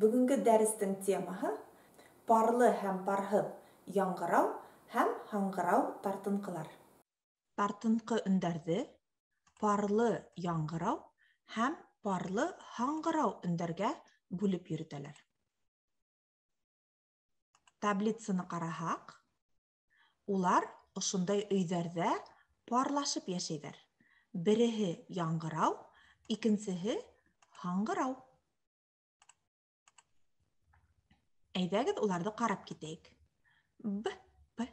Бөгөнгө дәрестең темаһы парлы һәм парһыҙ яңғырау һәм һаңғырау тартынҡылар. Тартынҡы өндәрҙе парлы яңғырау һәм парлы һаңғырау өндәргә бүлеп йөрөтәләр. Таблицаны ҡараһаҡ, улар ошондай өйҙәрҙә парлашып йәшәйҙәр. Береһе яңғырау, икенсеһе һаңғырау. Әйҙәгеҙ уларҙы ҡарап китәйек. Б, П,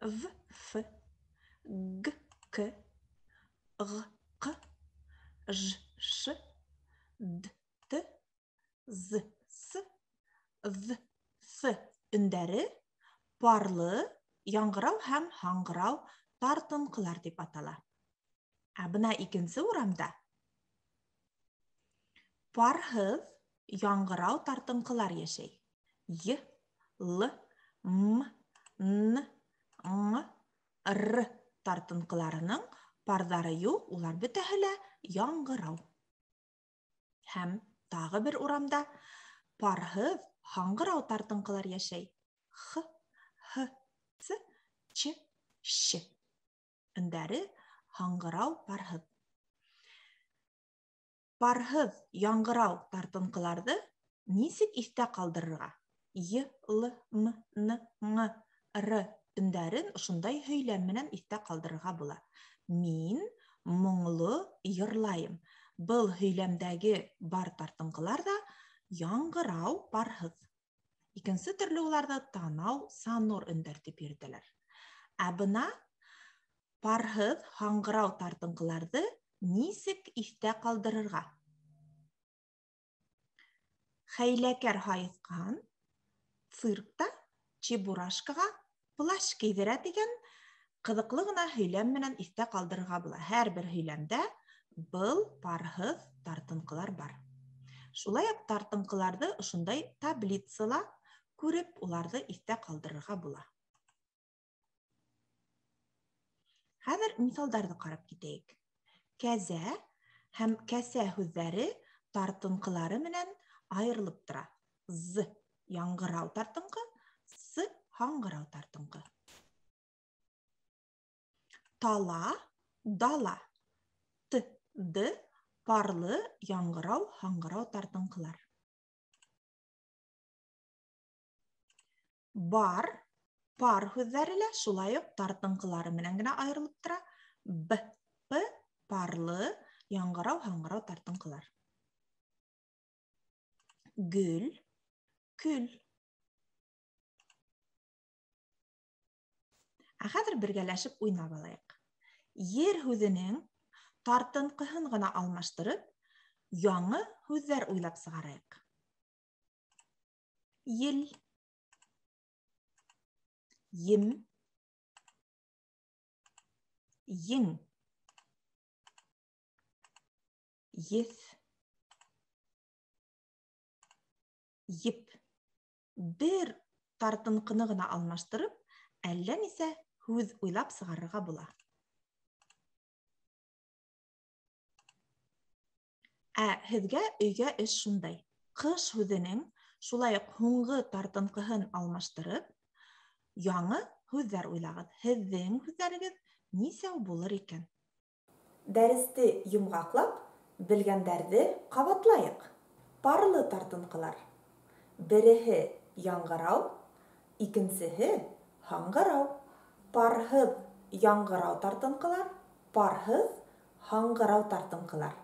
В, Ф, Г, К, Ғ, Ҡ, Ж, Ш, Д, Т, З, С, Ҙ, Ф өндәре парлы яңғырау һәм һаңғырау тартынҡылар тип атала. Ә бына икенсе урамда парһыҙ яңғырау тартынҡылар йәшәй. Й, Л, М, Н, Ң, Р тартынҡыларының парҙары юҡ, улар бөтәһе лә яңғырау. Һәм тағы бер урамда парһыҙ һаңғырау тартынҡылар йәшәй. Х, Һ, Ц, Ч, Щ. Өндәре һаңғырау парһыҙ. Парһыҙ яңғырау тартынҡыларҙы нисек иҫтә ҡалдырырға? Й, Л, М, Н, Ң, Р өндәрен ошондай һөйләм менән иҫтә ҡалдырырға була. Мин моңло йырлайым. Был һөйләмдәге бар тартынҡылар ҙа яңғырау парһыҙ. Икенсе төрлө уларҙы танау, санор өндәр тип йөрөтәләр. Ә бына парһыҙ һаңғырау тартынҡыларҙы нисек иҫтә ҡалдырырға? Хәйләкәр һайыҫҡан циркта Чебурашкаға плащ кейҙерә тигән ҡыҙыҡлы ғына һөйләм менән иҫтә ҡалдырырға була. Һәр бер һөйләмдә был парһыҙ тартынҡылар бар. Шулай уҡ тартынҡыларҙы ошондай таблицала күреп, уларҙы иҫтә ҡалдырырға була. Хәҙер миҫалдарҙы ҡарап китәйек. Кәзә һәм кәсә һүҙҙәре тартынҡылары менән айырылып тора. З яңғырау тартынҡы, С һаңғырау тартынҡы. Тала, дала. Т, Д парлы яңғырау, һаңғырау тартынҡылар. Бар, пар һүҙҙәре лә шулай уҡ тартынҡылары менән генә айырылып тора. Б, П парлы яңғырау, һаңғырау тартынҡылар. Гөл, көл. Ә хәҙер бергәләшеп уйнап алайыҡ. Ер һүҙенең тартынҡыһын ғына алмаштырып, яңы һүҙҙәр уйлап сығарайыҡ. Ел, ем, ең, еҫ, еп. Бер тартынҡыны ғына алмаштырып, әллә нисә һүҙ уйлап сығарырға була. Ә һеҙгә өйгә эш шундай. Ҡыш һүҙенең шулай уҡ һуңғы тартынҡыһын алмаштырып, яңы һүҙҙәр уйлағыҙ. Һеҙҙең һүҙҙәрегеҙ нисәү булыр икән? Дәресте йомғаҡлап, белгәндәрҙе ҡабатлайыҡ. Парлы тартынҡылар. Береһе яңғырау, икенсеһе һаңғырау. Парһыҙ яңғырау тартынҡылар, парһыҙ һаңғырау тартынҡылар.